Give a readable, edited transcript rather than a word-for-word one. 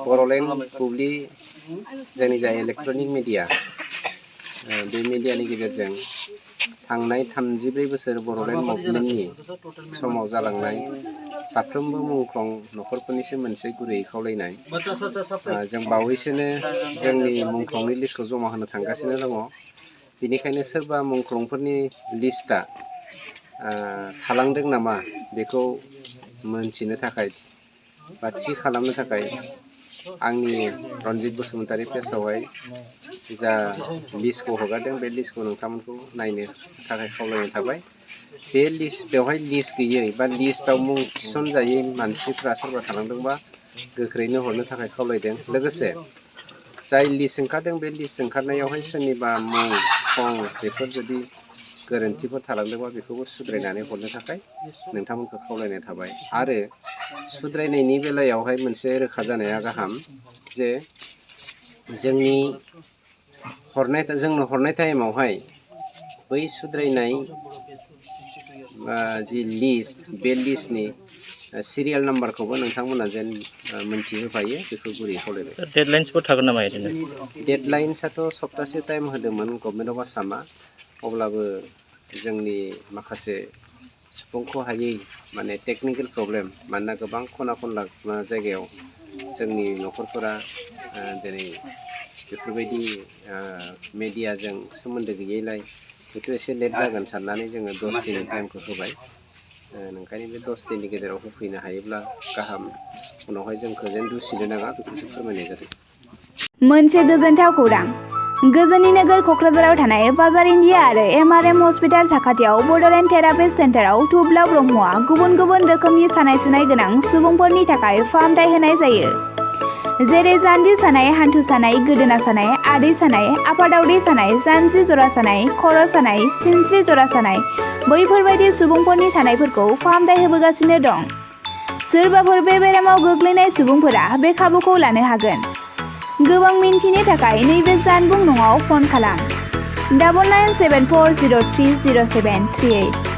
बर'लेण्ड बुब्लि जोंनि जा electronic media बे मिडियानि गेजेरजों थांनाय 34 बोसोर बर'लेण्ड मुभमेन्टनि समाव जालांनाय साफ्रोमबो मुंख्लं न'खरफोरनिसिम मोनसे गुरैयै खावलायनाय जों बावैसोनो जोंनि मुंख्लंनि लिस्टखौ जमा होनो थांगासिनो दङ बेनिखायनो सोरबा मुंख्लंफोरनि लिस्टआ थालांदों नामा बेखौ मोनथिनो थाखाय बा थि खालामनो थाखाय आंनि रनजित बसुमतारी पेजआवहाय जा लिस्टखौ हगारदों बे लिस्टखौ नोंथांमोनखौ नायनो थाखाय खावलायनाय थाबाय बे लिस्ट बेवहाय लिस्ट गैयै बा लिस्टआव मुं थिसनजायै मानसिफ्रा सोरबा थालांदोंबा गोख्रैनो हरनो थाखाय खावलायदों लोगोसे जाय लिस्ट ओंखारदों बे लिस्ट ओंखारनायावहाय सोरनिबा मुं थं बेफोर जुदि गोरोन्थिफोर थालांदोंबा बेखौबो सुद्रायनानै हरनो थाखाय नोंथांमोनखौ खावलायनाय थाबाय आरो सुद्रायनायनि बेलायावहाय मोनसे रोखा जानाया गाहाम जे जोंनो हरनाय टाइमावहाय बै सुद्रायनाय जि लिस्ट बे लिस्टनि सिरियाल नाम्बारखौबो नोंथांमोना जेन मोनथिहोफायो बेखौ गुरै खावलायबाय डेडलाइन्सफोर थागोन नामा ओरैनो डेडलाइन्सआथ' सप्तासे टाइम होदोंमोन गभर्नमेन्ट अफ आसामा अब्लाबो जोंनि माखासे सुफुंखौ हायै माने टेकनिकेल प्रब्लेम मानोना गोबां खना खनला जायगायाव जोंनि न'खरफोरा दिनै बेफोरबायदि मिडियाजों सोमोन्दो गैयैलाय बेथ' एसे लेट जागोन साननानै जोङो 10 दिननि टाइमखौ होबाय ओंखायनो बे 10 दिननि गेजेराव होफैनो हायोब्ला गाहाम उनावहाय जोंखौ जेन दुसिनो नाङा बेखौसो फोरमायनाय जादों। मोनसे गोजोनथाव खौरां गोजोननि नोगोर क'क्राझाराव थानाय बाजार इन्डिया आरो MRM हस्पिटाल साखाथियाव बड'लेण्ड थेरापि सेन्टाराव थुब्ला ब्रह्मआ गुबुन गुबुन रोखोमनि सानाय सुनाय गोनां सुबुंफोरनि थाखाय फाहामथाय होनाय जायो जेरै जान्जि सानाय हान्थु सानाय गोदोना सानाय आदै सानाय आफादावदै सानाय जानजि जरा सानाय खर' सानाय सिनस्रि जरा सानाय बैफोरबायदि सुबुंफोरनि सानायफोरखौ फाहामथाय होबोगासिनो दं सोरबाफोर बे बेरामाव गोग्लैनाय सुबुंफोरा बे खाबुखौ लानो हागोन गोबां मिन्थिनो थाखाय नैबे जानबुं नङाव फन खालाम 9974030738